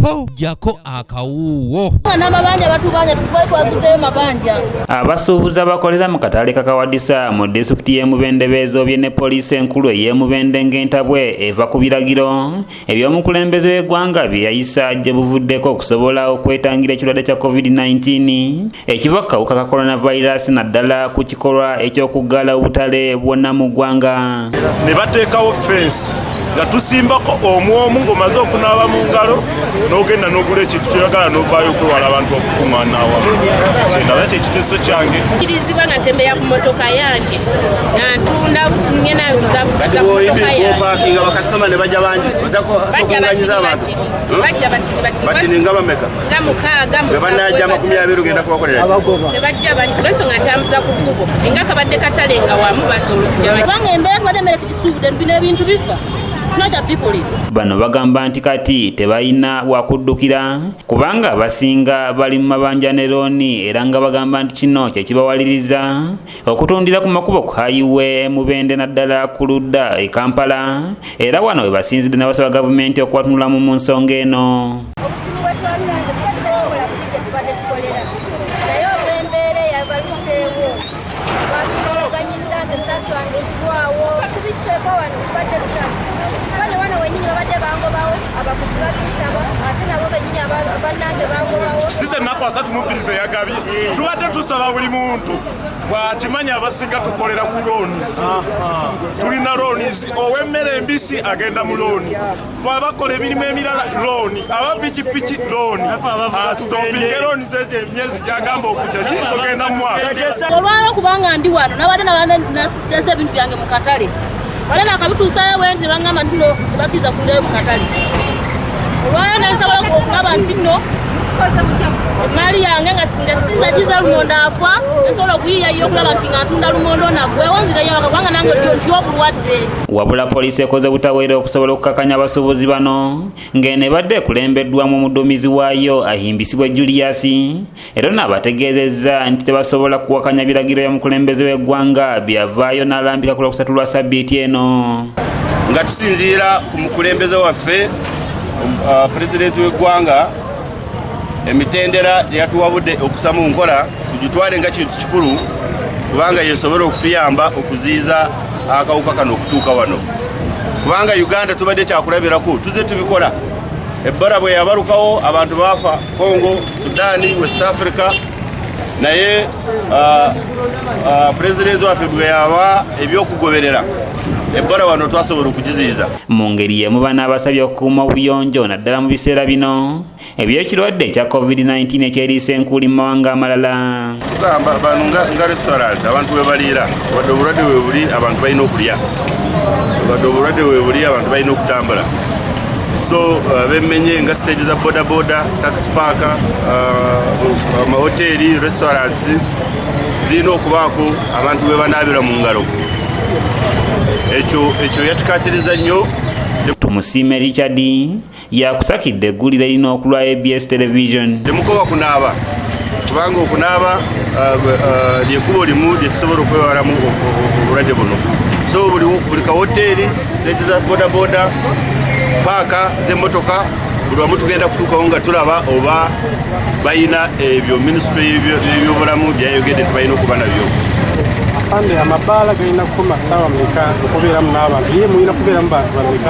Ho, jjako akawuuwo. N'amabanja batubanja, tukuba twaguzeyo mabanja. Abasuubuzi abakolera mu katale ka Kawadisa mu disitulikiti y'e Mubende beezoobye ne poliisi enkulu ey'e Mubende ng'entabwe eva ku biragiro eby'omukulembeze w'eggwanga bye yayisa gye buvuddeko okusobola okwetangira ekirwadde kya COVID-19 ekiva ku kawuka ka coronavirus, naddala ku kikolwa eky'okuggala obutale bwonna mu ggwanga. Ne bateekawo fensi nga tusimbako omwomu ng'omaze okunaaba mu ngalo n'ogenda n'ogula ekintu kyoyagala n'ovaayo okwewala abantu okukuŋŋaana awamu. Kyendaba kyekiteeso kyange. Kirizibwa nga ntembeya ku motoka yange nga ntunda, ngenda nguza ku motoka yange. Opakinga bakasitoma ne bajja bangi. Bajja batini. Okuŋŋanyiza abantu. Batini bajja batini batini. Batini nga bameka? Nga mukaaga. Bwe banajja 20 ogenda kubakolera ki? Tebajja bangi olwensonga ntambuza ku kkubo. Singa kabadde katale nga wamu, basobola okujja bangi. Kubanga embeera tubadde emmere tugisuubudde, bino ebintu bifa tulina kyabikolera. Bano bagamba nti kati tebalina wakuddukira kubanga abasinga bali mu mabanja ne looni, era nga bagamba nti kino kye kibawaliriza okutundira ku makubo ku highway Mubende, naddala ku ludda e Kampala, era wano we basinzidde n'abasaba gavumenti okubatunulamu mu nsonga eno. Obuzibu bwe twasanze, tubadde tetukola buli gye tubadde tukolera, naye olw'embeera eyabaluseewo batutologanyiza. Nze saswangiddwawo kubitweka wano, kubadde lutalo kuba ne wano wenyini babadde bangobawo, abaguzi babinsaba, ate nabo benyini bannange bangobawo. Zize ennaku 32 ze yagabye, tubadde tusaba buli muntu bw'akimanya, abasinga tukolera ku loans, tulina loans. Ow'emmere embisi agenda mu looni, fe abakola emirimu emirala looni, aba pikipiki looni. Asitopinge looni zezo emyezi gyagamba okujja kiyinza ogenda mu mwaka. Olwala kubanga ndi wano nabadde nabadde nalese ebintu byange mu katale, bale nakabituusayo bwe nti ne baŋŋamba nti no tebakkiriza kundayo mu katale. Olwala nensobola okulaba nti nno emaali yange nga sinza giza lumonde afa, nsobola okuyiyayo okulaba nti nga ntunda lumonde nagwewo nzirayo waka, kubanga nange ntyo ntya obulwadde. Wabula poliisi ekoze butaweera okusobola okukakanya abasuubuzi bano, ng'eno ebadde ekulembeddwamu omuduumizi waayo Ahimbisibwe Julius, era ono abategeezezza nti tebasobola kuwakanya biragiro bya mukulembeze w'eggwanga byavaayo n'alambika ku Lwokusatu lwa sabbiiti eno. Nga tusinziira ku mukulembeze waffe, pulezidenti w'eggwanga, emitendera gye yatuwabudde okusa mu nkola tugitwale nga kintu kikulu, kubanga yesobola okutuyamba okuziiza akawuka kano okutuuka wano, kubanga Uganda tubadde kyakulabirako, tuze tubikola. Ebola bwe yabalukawo abantu baafa Congo, Sudaani, West Africa, naye pulezidenti waffe bwe yaba ebyokugoberera, Ebola wano twasobola okugiziyiza. Mu ngeri y'emu bano abasabye okukuuma obuyonjo, naddala mu biseera bino eby'ekirwadde ekya COVID-19 ekyeriisa enkuuli mu mawanga amalala. Tugamba bano nga restaurant abantu we baliira, wadde obulwadde we buli, abantu balina okulya, wadde obulwadde we buli, abantu balina okutambula. So bemmenye nga stage za boda boda, taxi park, amahoteri, restaurants zirina okubaako abantu we banaabira mu ngalo. Ekyo yatukatiriza nnyo. Tumusiime Richard yakusakidde eggulire lino okulwa ABS Television. Temukoba kunaaba, kubanga okunaaba lyekubo limu lyetusobola okwewalamu obulwadde buno. So buli kawoteeri, stage za bodaboda, paaka z'emmotoka, buli wamu tugenda kutuukawo nga tulaba oba balina ebyo minisitule y'ebyobulamu byayogedde nti balina okuba nabyo. Afande, amabaala galina kukoma ssaawa meka okubeeramu n'abantu? Ye mulina kubeeramu bantu bameka?